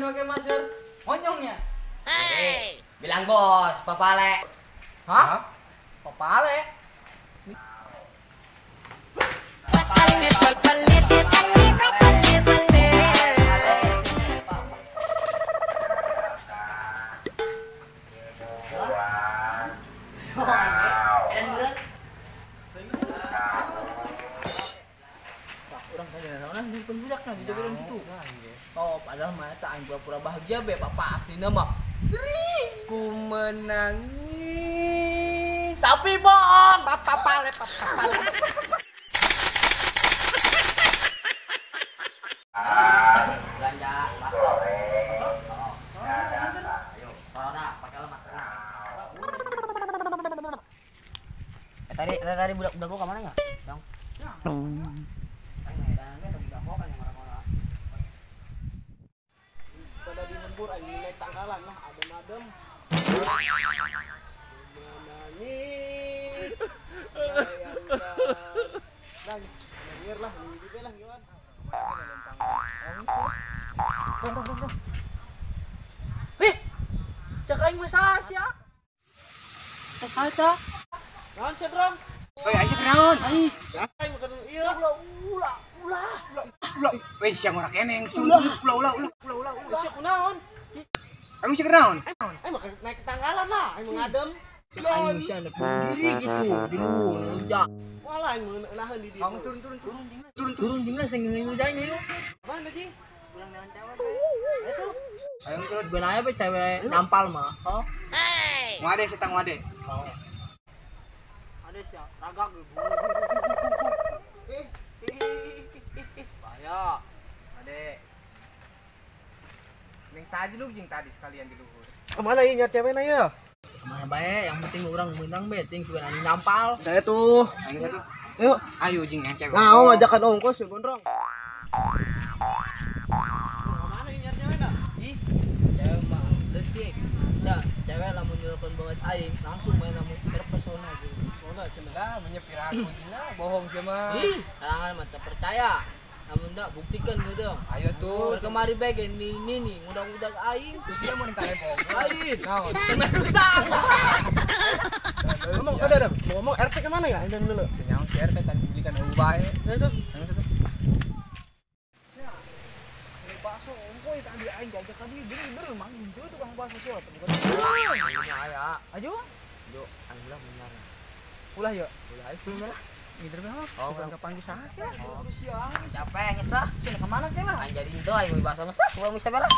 jangan pakai masker. Monyongnya. Hey. Bilang bos, Papale. Hah? Papale. Oh, padahal mah eta aing pura-pura bahagia be papa aslina mah. Ku menangis. Tapi bohong. Papa pale, papa pale. Belanja bakso. Bakso? Oh. Ayo, corona pakai lo maskerna. Tadi budak-budak lu ke mana ya? Dong. Ya. Aing naik tangkalan lah, adem-adem. Menangis. Dan nyengir lah, nyengir lah gimana? Rong. Wih, cak aing mah salah sia. Eh salah cak. Naon sia, Rong? Woi, aing naon? Aing. Aing bukan ieu. Ulah, ulah, ulah. Ulah, weh sia ngorak eneng. Ulah, ulah, ulah, ulah, ulah. Sia kunaon? Kamu sih kenaon? Aing mah naik ke tangkalan lah, aing ngadem. Aing sih anak bunuh diri gitu, di luhur udah. Walah aing meunaheun di dieu. Kamu turun turun turun turun turun jeung lah sing ngeungeun ieu. Mana jing? Urang dengan cewek. Itu. Aing turun beun aya be cewek nampal mah. Oh. Hey. Ngade sih tang ngade. Oh. Ade sia, ragak ge. Ih, bahaya. Ade. Neng tadi lu jeung tadi sekalian di luhur. Kemana ieu nyar cewekna ya? Kemana bae, yang penting urang menang be, cing sugan anjing nampal. Saya tuh. Ayo satu. Yuk. Ayo jeung yang cewek. Nah, ngajakan ongkos ya gondrong. Kemana ieu nyar cewekna? Ih, cewek mah leutik. Sa, cewek lamun telepon banget aing, langsung main lamun terpesona gitu. Pesona cenah. Lah, menyepir aku jeung bohong sia mah. Ih, kalangan mah terpercaya. Namun tak buktikan gitu. Ayo tuh. Kemari bae ini nih, ngudak-ngudak aing. Terus dia mau minta bohong. Lain. Naon? Kena utang. Ngomong ada ada. Mau ngomong RT kemana ya? Ini dulu. Nyaon si RT tadi belikan eueuh bae. Ya itu. Ayo tuh. Ya. Ini bakso ongkoy tadi aing diajak tadi bener-bener mang henteu tukang bakso sia. Aya. Ayo. Yo, aing ulah menyar. Ulah yuk. Ulah aing ulah. Ngider mah. Oh, suka kepanggil sakit. Oh. Siang. Capek geus lah. Sini ke mana teh lah? Aing jadi henteu aing bakso geus lah. Urang bisa beres.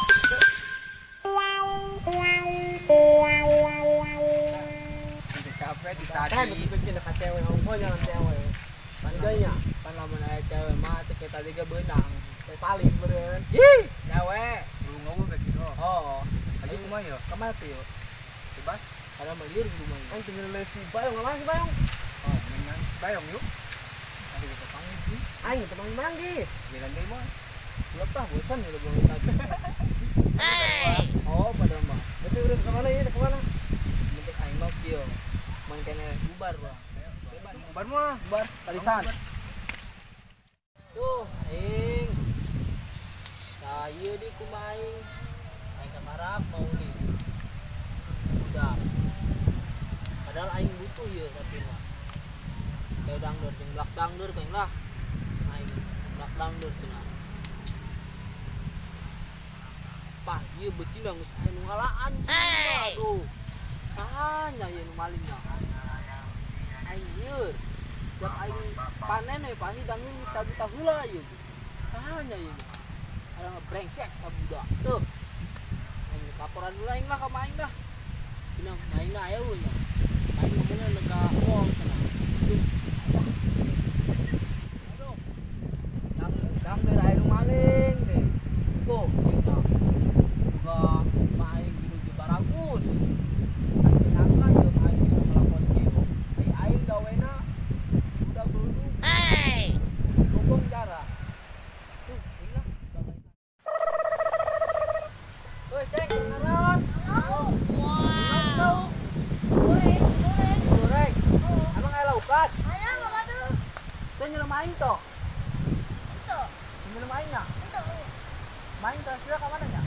Capek di tadi. Kan bikin ka cewek ongkoh jangan cewek. Pandainya. Pan lamun aya cewek mah teh kita tadi ge beunang. Teh paling beureun. Ih, cewek. Belum ngomong kayak gitu. Oh. Ayo kumaha yo? Kemana tuh yo? Bebas. Karena melir di rumah. Aing tinggal si Bayong mana si Bayong? Oh, mendingan Bayong yuk. Nanti kita panggil sih. Aing teman manggi. Jalan deui mah. Ulah bosan udah bangun tadi. Hey. Oh, padahal mah. Berarti udah kemana ini? Kemana? Bentuk aing mah kieu. Mun kene bubar, Bang. Bubar mah, bubar talisan. Tuh, aing. Tah ieu di kumaha aing. Aing kamarap mau nih. Udah. Padahal aing butuh ieu tapi mah. Kayak dangdur jeung blak dangdur kayak lah. Aing blak dangdur cenah. Pah, ieu beucina geus aya nu ngalaan. Aduh. Tanya ieu nu malingna. Aing ieu. Tiap aing panen we pasti dangdut geus cabut heula ieu. Tanya ieu. Ada ngebrengsek ka budak. Tuh. Aing laporan dulu aing lah ka aing dah. Cenah maingna aya euy nya. Aing ngomongna lega wong cenah. Tuh. Aduh. Dangdut aya nu maling deh. Tuh, ieu nya. Juga maing di Baragus. Aing teh nyangka ieu aing bisa melakos kieu. Ai aing gawena udah geluduk. Hey. Digobong cara. Tuh, aing lah. Woi, cek kenalan. Wow. Goreng, goreng. Goreng. Emang aya laukan? Aya nggak batu. Teh nyelem aing toh. Itu. Nyelem aing na? Itu. Main teh sila ka mana nya?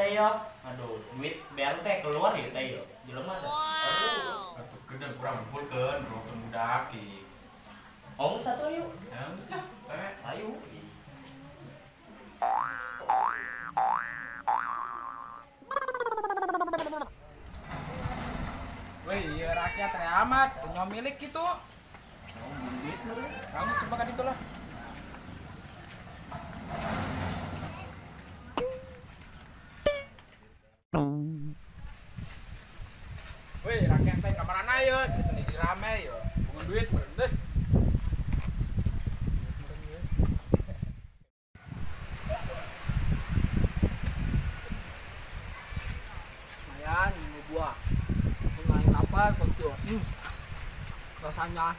teh yo. Aduh, duit BLT keluar ya teh yo. Jelema teh. Aduh. Atuh gede kurang ngumpulkeun, bro budak ki. Oh, satu ayo. Ya geus lah, teh. Ayo. Wih, iya rakyat teh amat, punya milik gitu. Kamu coba kan itulah. Wih, rakyat teh kamarana yo, sendiri rame yo. Bungun duit meureun deh. Lumayan ini buah. Lumayan lapar kok. Rasanya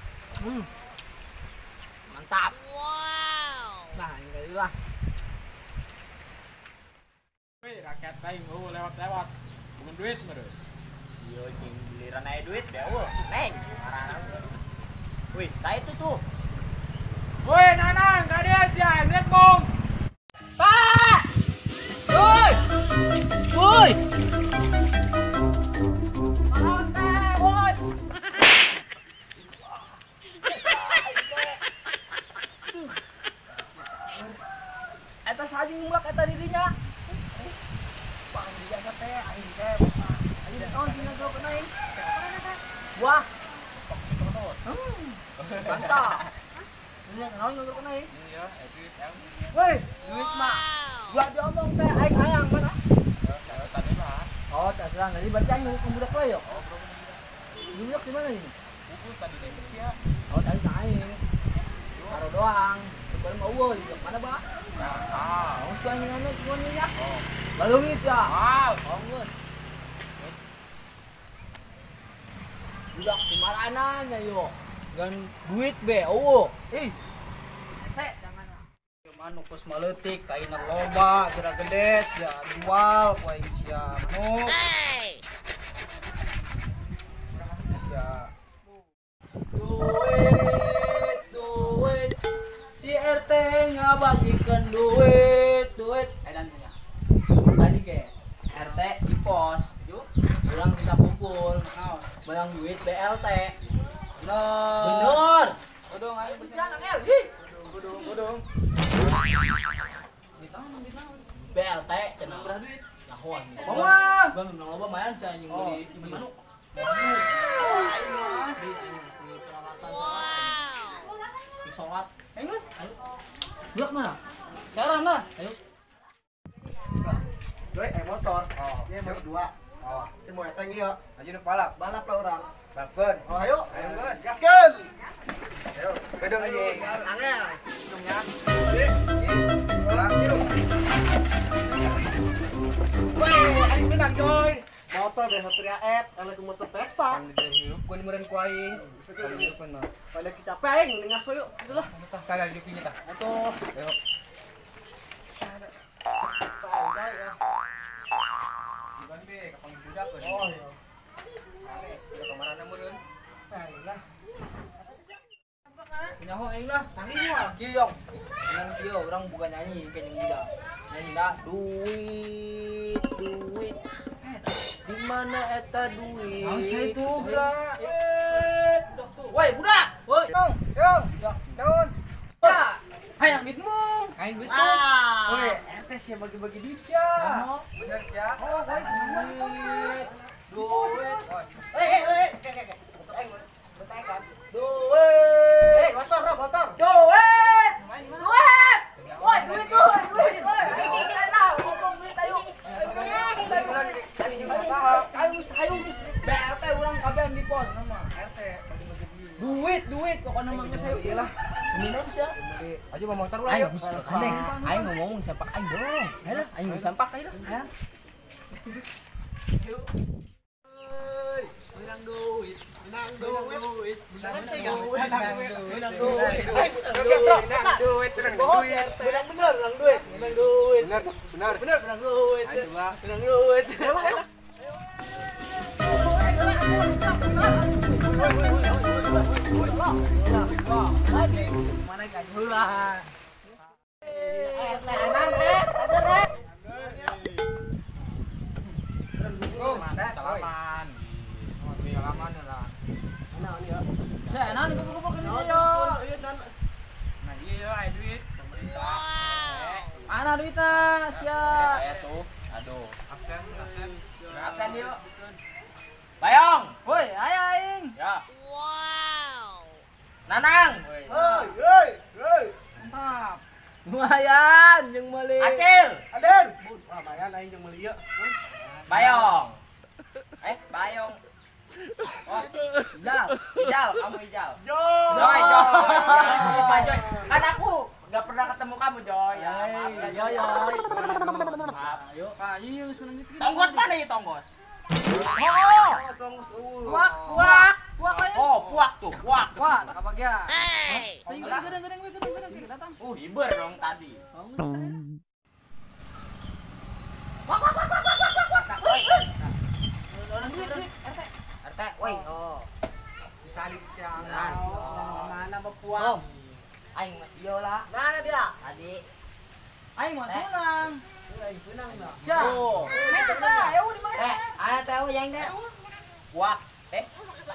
mantap. Wow. Nah, ini tadi lah. Wih, rakyat teh lewat-lewat. Bungun duit meureun. Iya, jeung giliran aya duit deh, eueuh. Neng, marana. Wih, saya itu tuh. Woi, Nanang, kades ya, duit mong. Ta! Woi! Woi! Teh, woi. Eta saja ngulak eta dirinya. Bang biasa teh aing teh. Aing naon dina gua kena aing. Wah. Mantap. Ini naon gua kena aing? Iya, duit ang. Woi, duit mah. Gua diomong teh aing hayang mana? Tadi mah. Oh, tak serang. Jadi berarti aing ngurus budak lah yo. Oh, bro. Budak di mana ini? Buku tadi deh sia. Oh, tadi aing. Taruh doang. Baru mau eueuh, mana, Pak? Ah, oh, tuh anjing anu cuman ya. Balungit ya. Wow, bangun. Budak di marana nya yo. Gan duit be, eueuh. Ih. Hese jangan. Manuk geus maletik, taina loba, geura gede sia jual ku aing sia manuk. Sia. Duit, duit. Si RT ngabagikan duit, duit. Edan punya. Tadi ke RT di pos, yuk. Pulang kita kumpul, menang duit BLT. Bener. Bener. Bodong aing Bener, angel. Hi. Bodong, bodong. BLT cenah. Berapa duit? Nyahoan. Mama. Gua menang loba mayan sih anjing beli manuk. Beli peralatan. Wow. Sholat. Ayo, Gus. Ayo. Budak mana? Sekarang lah. Ayo. Doi, motor. Oh, dia motor dua. Oh, si mau eteng ieu. Aja nu balap. Balap lah orang. Balapan. Oh, ayo. Ayo, Gus. Gaskeun. Ayo, gedung anjing. Angel. Gedungnya. Wah, aing menang, coy. Motor dari Satria F, kalau ke motor Vespa. Kan hidupkeun meureun ku aing. Kan hidupkeun mah. Pada capek aing mending ngaso yuk. Gitu lah. Tah kada hidupkeun tah. Atuh. Ayo. Santai ya. Bukan be, kapan budak. Oh iya. Ale, udah kamarana meureun. Aing lah. Nyaho aing lah. Tangi moal. Kieu yong. Dengan kieu urang bukan nyanyi kayak yang budak. Nyanyi lah duit, duit. Di mana eta duit? Naon sia itu geura? Woi, budak. Woi. Yong, yong. Daun. Budak. Hayang duitmu. Hayang duit tuh. Woi, RT sia bagi-bagi duit sia. Bener sia. Oh, woi, di pos. Duit. Eh, eh, eh, oke, oke. Motor kan. Duit. Eh, motor, motor. Duit. Duit. Woi, duit tuh, duit. Sana, ngomong duit ayo. Ayo, ayo, BRT urang kabeh di pos sama RT bagi-bagi duit. Duit, duit pokoknya mah geus ayo. Iyalah. Minum sia. Aja bawa motor ulah Aing yuk. aneh, aing ngomong siapa aing bolong. Ayo lah, aing sampak ayo lah. Menang duit, Menang duit. menang Menang duit, duit. menang duit. Menang duit, menang duit. Menang bener, menang duit, menang duit. Bener, bener. Bener, menang duit. Ayo coba. Menang duit. Mana gajulah. RT anan teh, asal rek. Salaman. Salaman lah. Naon ya? Saya naon kumpul-kumpul ke dieu yo. Nah, iya aya duit. Wow. Mana duitna sia? Aya tuh. Aduh. Absen, absen. Absen yuk. Bayong. Woi, aya aing. Ya. Wow. Nanang. Hei, hei, hei. Mantap. Lumayan jeung meuli. Acil. Aden. Wah, bayan aing jeung meuli ieu. Bayong. Bayong. Oh, Ijal. Ijal, kamu Ijal. Joy. Joy, Joy. Lupa Joy. Kan aku enggak pernah ketemu kamu, Joy. Ya, maaf ya, Joy, Joy. Maaf. Ayo, ah, iya geus menang duit. Tonggos mana ya tonggos? Oh, Tonggos eueuh. Puak, puak. Puak lain. Oh, puak tuh, puak. Puak, kabagian. Hey. Sing gedeng gedeng gedeng gedeng datang. Hiber dong tadi. Wak wak wak wak wak wak wak. Duit, duit, RT. RT, woi. Oh. Ditarik siang. Mana bepuang? Om. Aing masih yo lah. Mana dia? Tadi. Aing masih menang. Aing menang dah. Ja. Neng teh, ayo di mana? Teh, aya teh yang teh. Wah, teh.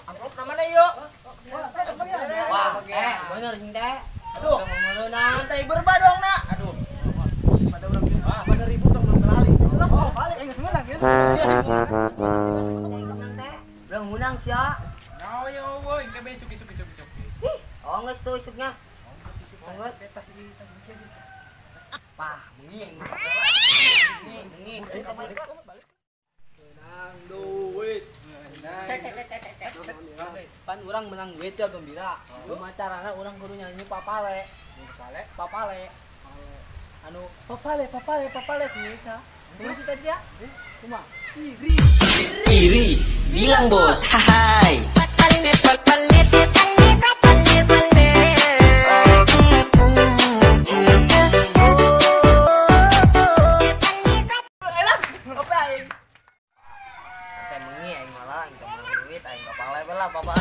Amplop namanya yuk. Wah, teh kebagian. Wah, teh, bener sing teh. Aduh. Meureunan. Teh berba dong, nak. Aduh. Pada urang pada ribut dong belum kelali. Oh, balik aing geus menang geus. Belum menang sia. Nah, yo woi, engke besok isuk isuk isuk. Ih, oh geus tuh isuknya. Oh geus. Pah, bengi. Bengi, bengi. Menang duit. Pan urang menang duit ya gembira. Kumaha carana urang kudu nyanyi papale. Papale, papale. Anu papale, papale, papale kumaha tah? Kumaha sih tadi ya? Kumaha? Iri. Iri, bilang bos. Hai. Papale, papale, papale, papale. Teh mengi aing malah aing teu menang duit aing kapale we lah bapak.